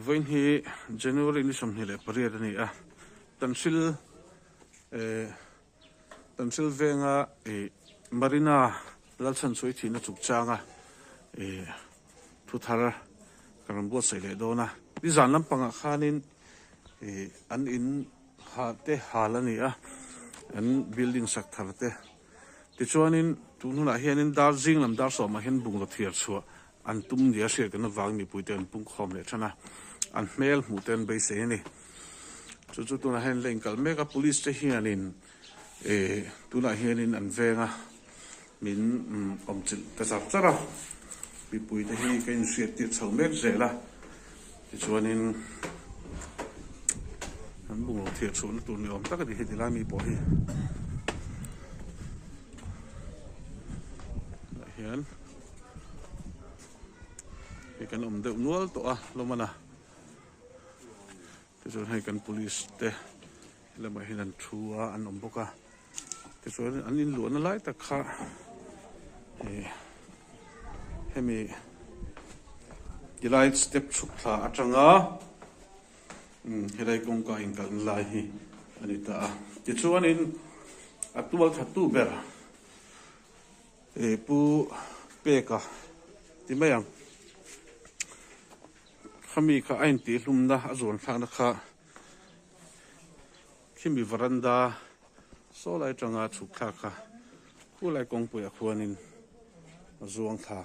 Vawiin hi January ni 28 a ni a, Tanhril eh Tanhril venga ih Marina Lalchhanchhuai thihna chungchanga ih thu thar ka rawn buatsaih leh dawn a. Nizan lampangah khanin ih an in ha te hal a ni a, an building sak thar te. Tichuanin tun hunah hianin dar zing lam dar sawmah hian bungraw thiar chhuah an tum nia hriat kan avangin mipuite an pungkhawm leh than a, an hmel hmuh te an beisei a ni. Chu chu tunah hian la inkal mek a, police te hianin eh tunah hianin an veng a, min awmchilh ta char char a, mipuite hi ka inhriat tir chho mek zel a, tichuanin an bungraw thiar chhuahna tur ni awm tak a ni heti lai mi pawh hi. Tah hian. Hei kan awm deuh nual tawh a hlawm a tichuan hei kan police te lamah hian an thu a an awm bawk a tichuan an inluahna lai tak kha ih hemi tilai step chhuk thla atanga umm helai kawngka inkalhna lai hi a ni ta a tichuanin a tual thattu ber. Ih pu Peka ti mai ang. Khami kha a intihhlumna a zuan thlakna kha khimi varanda saw lai atanga chhuk thlak kha khulai kawngpuiah khuanin a zuang thla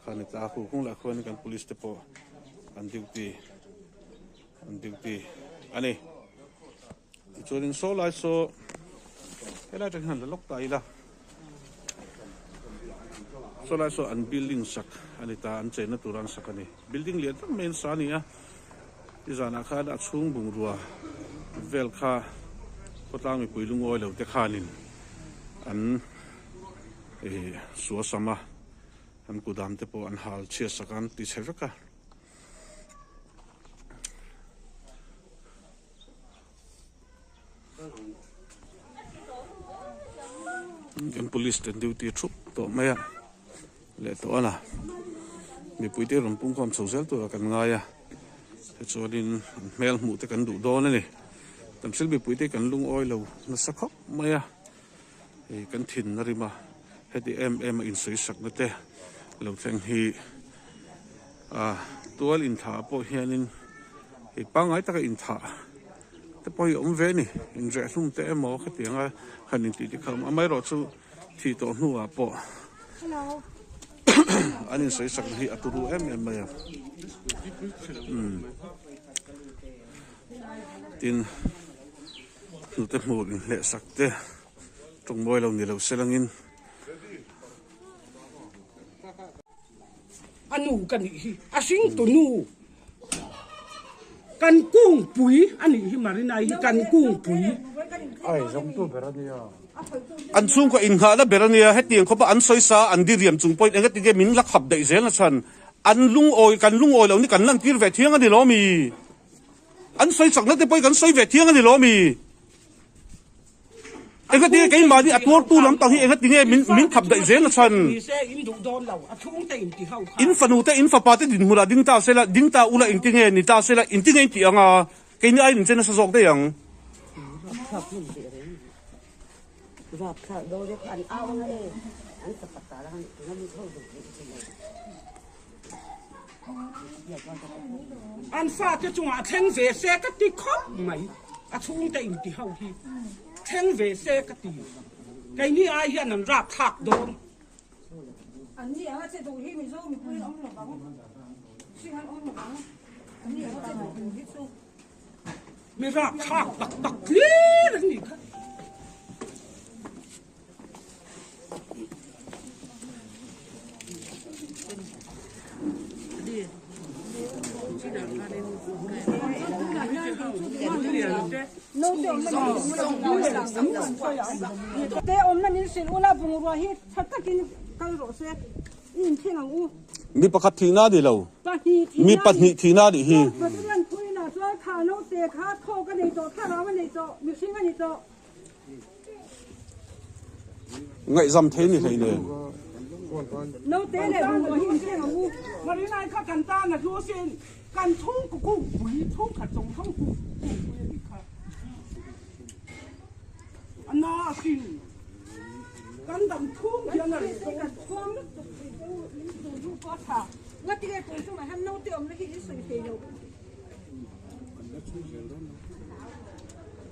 kha a ni ta a, khu kawng lah khuanin kan police te pawh an duty an duty a ni. Tichuanin saw lai saw helai atang hian la lawk ta ila saw lai saw an building sak a ni ta an chenna tur an sak a ni building lian tak mai an sa a ni a ti zanah khan a chhung bungrua vel kha khawtlang mipui lungawi lo te khanin an ih suasam a an kudam te pawh an hal chhiat sak a an ti chhe vek a. Kan police te duty thup tawh mai a leh tawh a na mipui te rawn pungkhawm chho zel tura kan ngai a tichuanin an hmel hmuh te kan duh dawn a ni kan thil mipui te kan lungawi lo nasa khawp mai a hei kan thin a rim a heti em em a insawi sakna te lo thleng hi. A tual inthah ah pawh hianin hei pangngai taka inthah te pawh hi a awm ve a ni inreh hlum te emaw khatiang a han intih te kha a awm amaherawh chu thih tawh hnuah pawh an insawi sakna hi a turu em em mai a umm tin hnute hmur inhleh sak te tawngmawi lo ni lo se langin. A nu ka nih hi, a hringtu nu kan kungpui a nih hi Marinai hi kan kungpui. Ai zawngtu ber a nia. An chhungkaw innghahna ber a nia, hetiang khawpa an sawisa an diriam chung pawhin engatinge min la khap daih zel na chhan an lungawi kan lungawi lo ni kan lantir ve thiang a ni lo mi? An sawi chakna te pawhin kan sawi ve thiang a ni lo mi? Engatinge keimahni a tuartu lam tang hi engatinge min min thap daih zel a chhan? In fanu te in fapa te dinhmunah ding ta sela, ding ta ula engtinge ni ta sela, engtinge in tih ang a, keini aiin in che nasa zawk daih ang. An fate chungah thleng ve se ka ti khawp mai, a chhungte inti ho hi thleng ve se ka ti, keini ai hian an rapthlak dawn. An ni anga che duh hi Mizo mipui an awm lo vang, hring an awm lo vang, an ni anga che duh duh hi chu. Mi rapthlak tak tak hlir an nih kha. Te awmna min hrilh ula bungrua hi tha takin kal rawh se i inthleng ang u. Mi pakhat thihna a ni lo, mi pahnih thihna a nih hi. Pathian thuinah chuan kha naute kha thawk a nei tawh, thlarau a nei tawh, mihring a ni tawh. Ngaihzam thei ni hlei nen. Naute leh bungrua hi inthleng ang u. Marinai kha kan tan a hlu asin. Kan chhungkaw kungpui, chhungkhat zawng zawng kungpui a nih kha. A na asin. Kan dam chhung hian a reh dawn. Kan chhuang lutuk thei che u, in tun hnu pawh a tha. Ngati nge tun chungah hian naute awmna hi in sawi thei lo.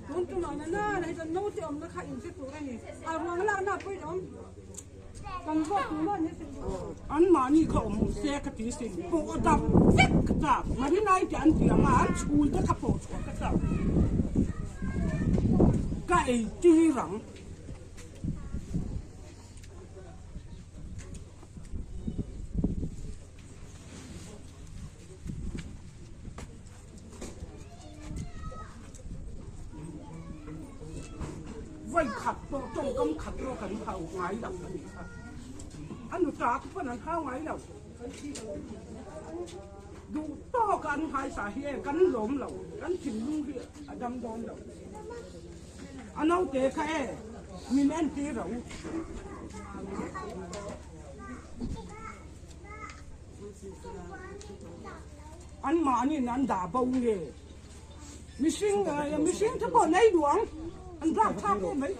Tun tumah na na na hi chuan naute awmna kha in hre tur a ni. A ruang lakna pawh in awm. Kan zawk tur maw ni sin. An mahni kha awm se ka ti sin. Pawh dap vek ka chak. Marinai te an ti ang a, an chhul te kha pawh chhuah ka chak. Ka ei tir ang. Vawi khat pawh tawngkam khat pawh kan hau ngai lo a nih kha. A nuta te pawn an hau ngai lo. Duh tawka an nghaisa hi e kan lawm lo, kan thinlung hi a dam dawn lo. A naute kha e min entir ro. An mahniin an dah bo nge? Mihring mihring te pawh nei duh ang, an rak thlak em mai.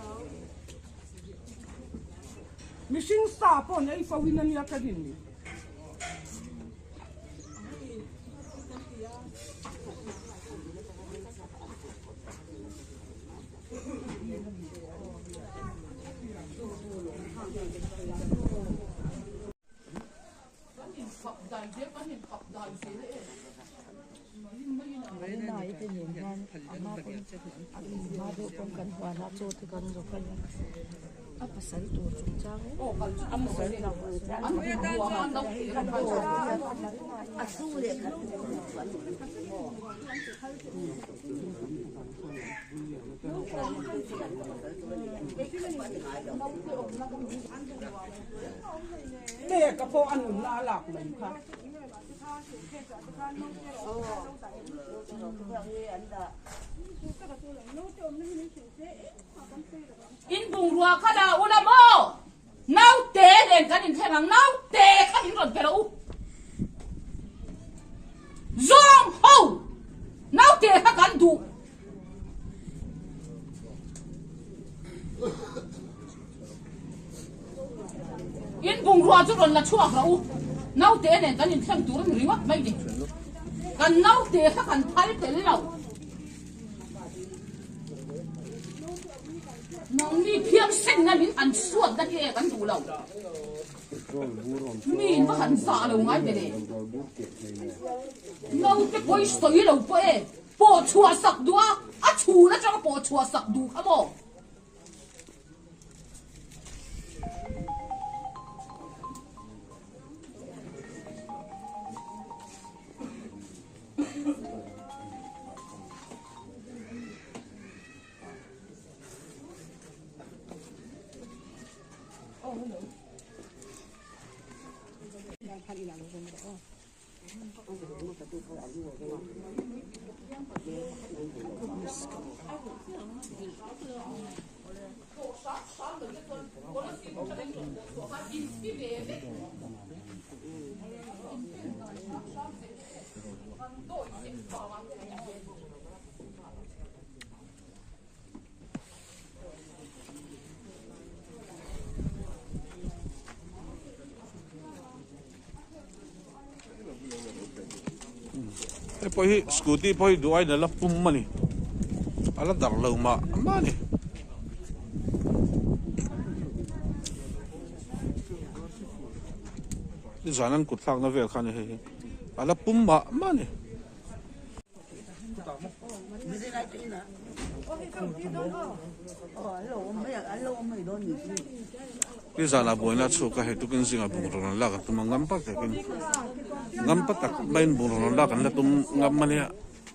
Mihring sa pawh nei fo in ania ka rin ni. Marina-i te nen hian a hma pawn a hma deuh pawn kan huan a chaw te kan zawk a nia a pasal tur chungchang em Peka pawh a nunna a lak mai kha. In bungrua kha la ula maw? Naute nen kan inthleng ang, naute kha min rawn pe rawh u. Zawng ho! Naute kha kan duh. In bungrua chu rawn la chhuak rawh u. Naute nen kan inthleng tur a ni ringawt mai ni. Kan naute kha kan phal tel lo. Nangni phiangsenna min han suatna hi e kan duh lo. Mi in va han zah lo ngai ve le. Naute pawi sawi lo pawh e. Pawh chhuah sak duh a, a chhun atanga pawh chhuah sak duh kha maw? Hei pawh hi scooty pawh hi duh aiin a la pum a ni a la darh lo mah mah a ni. Nizan an kut thlakna vel kha a ni hei hi a la pum mah mah a ni. Nizanah buaina a chhuak a, hei tukin zingah bungraw rawn lak an tum a, ngam pa takin ngam pa tak maiin bungraw rawn lak an la tum ngam a nia,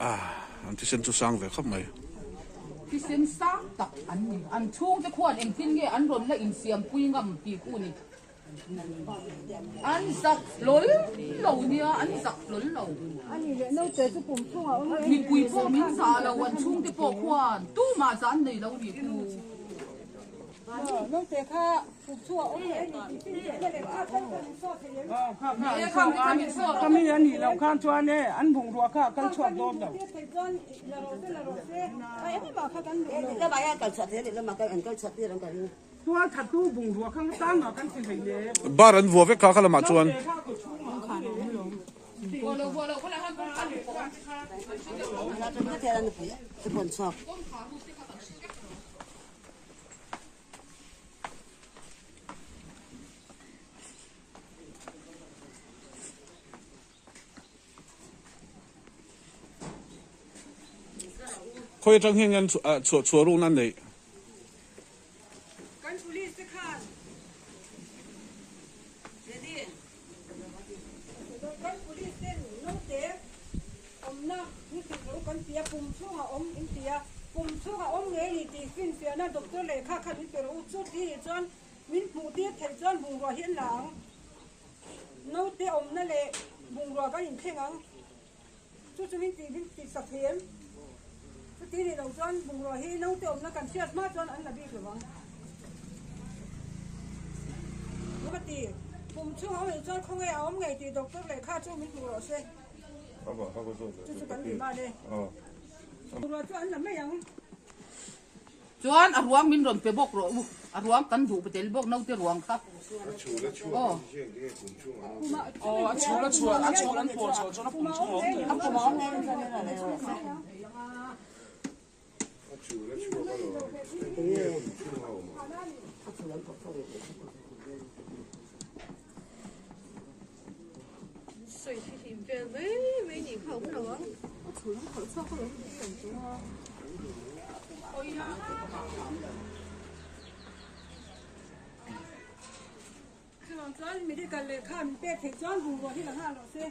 ah an thisen chu sang ve khawp mai. Thisen sang tak an ni, an chhungte khuan engtin nge an rawn la insiampui ngam tih khu ni. An zak hlawl lo nia, an zak hlawl lo. Mipui pawh min zah lo, an chhungte pawh khuan tumah zah an nei lo nih khu. Kami a nih loh khan chuan e an bungrua kha a kal chhuak dawn lo. Tual thattu bungrua kha tan mah kan ti hlei le. Bar an vua vek kha kha lamah chuan. Khawi atang hian an chhuah chhuah rukna an neih. Kan police te khan kan police ten naute awmna ni thei lo kan ti a, pum chhungah awm in ti a, pum chhungah awm ngei ni tih finfiahna doctor lehkha khan min pe rawh u, chu ti nih chuan min hmuh tir theih chuan bungrua hi an la ang, naute awmna leh bungrua kan inthleng ang. Chu chu min tih min tih sak thei em? Chuti nih loh chuan bungrua hi naute awmna kan hriat hma chuan an la bik lo ang. Ka ti, pum chhung a awm eih chuan khawnge a awm ngei tih doctor lehkha chu min hmuh rawh se. Chu chu kan nih man e. Bungrua chu an la mai ang. Chuan a ruang min rawn pe bawk rawh u, a ruang kan duh tel bawk naute ruang kha. Aw. Aw a chhul a chhuah a chhul an pawh chhuah chuan a pum chhung a awm ngei. A pum a awm ngei. Chuvang chuan medical lehkha min pek theih chuan bungrua hi la nghal rawh se.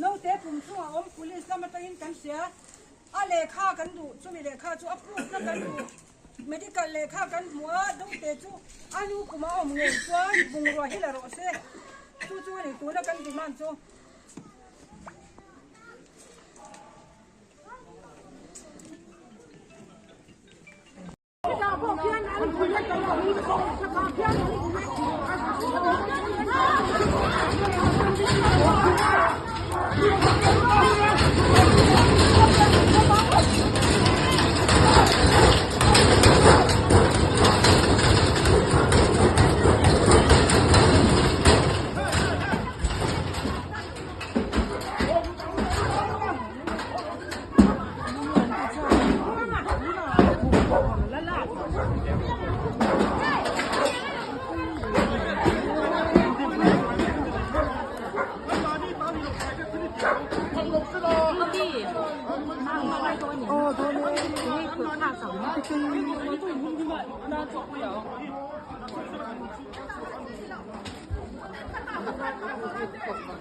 Naute pum chhungah awm police lam atangin kan hria a lehkha kan duh chumi lehkha chu a proof na kan duh. Medical lehkha kan hmu a, naute chu a nu kum a awm ngei chuan bungrua hi la rawh se. Chu chu a ni tuna kan demand chu.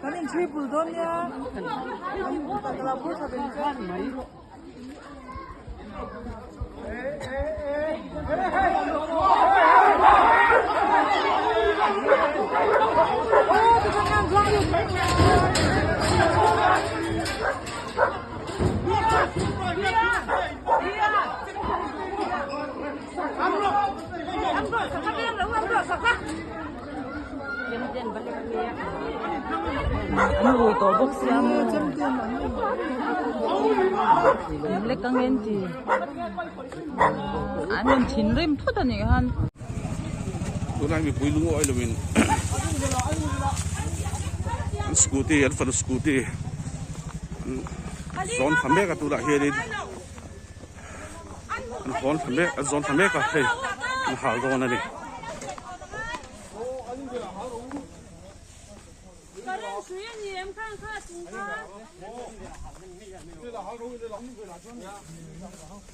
Kan inchhui pul dawn nia ka lo phur tha ve chuan. An rui tawh bawk sia maw lek ang en ti an rawn thinrim phut a nih khan. Tunlai mipui lungawi lovin an scooty an fanu scooty an zawn thla mek a tunah hianin. An hawn thla mek an zawn thla mek a hei an hal dawn a ni.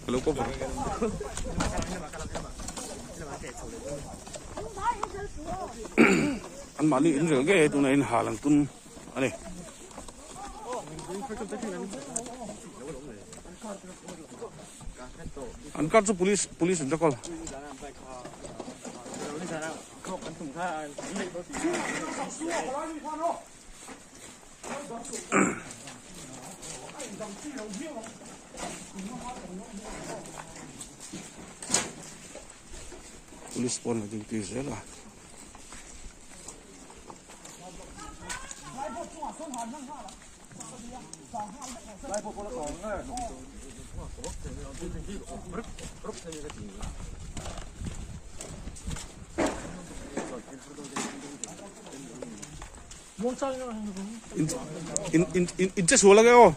Ka lo cover. An mahni in rel ngei tuna in hal an tum a ni. An kar chu police police an ta kawl. Police pawn a duty zel a. In in in in che sual ange aw.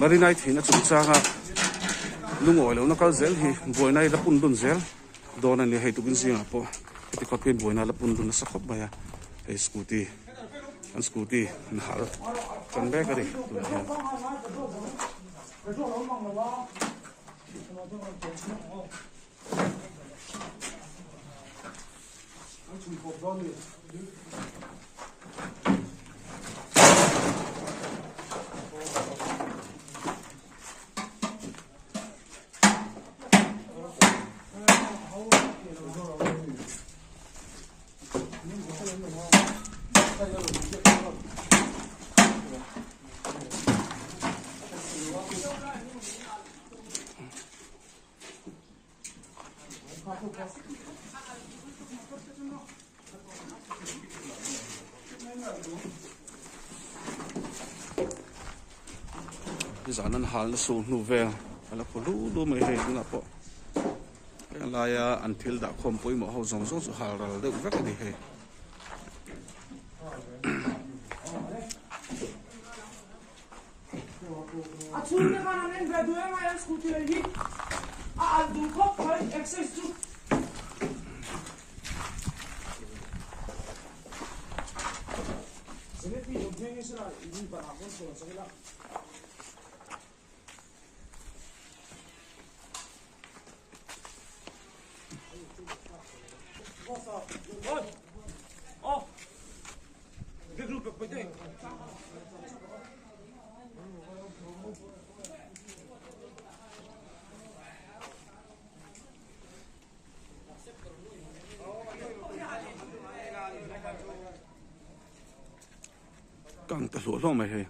Marinai theihna chungchanga lungawi lohna kal zel hi buaina hi la pun dun zel dawn a ni hei tukin zingah pawh heti khawp hian buaina la pun dun nasa khawp mai a hei scooty an scooty an hal tan mek a ni tunah hian. Zan an halna sul hnu vel a la khaw lu lu mai hei tunah pawh heng laia an thil dah khawm pawimawh ho zawng zawng chu hal ral deuh vek a ni hei. A chhungte khan an en ve duh em a scooty lei hi a alh duh khawp mai access chu. Kang ta hluah hluah mai hei.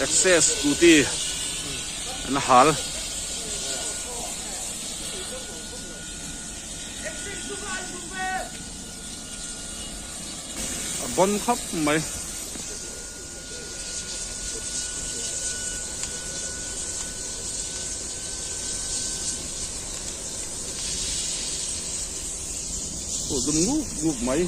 Access scooty an hal. A bon khawp mai. Aw dum ngup ngup mai.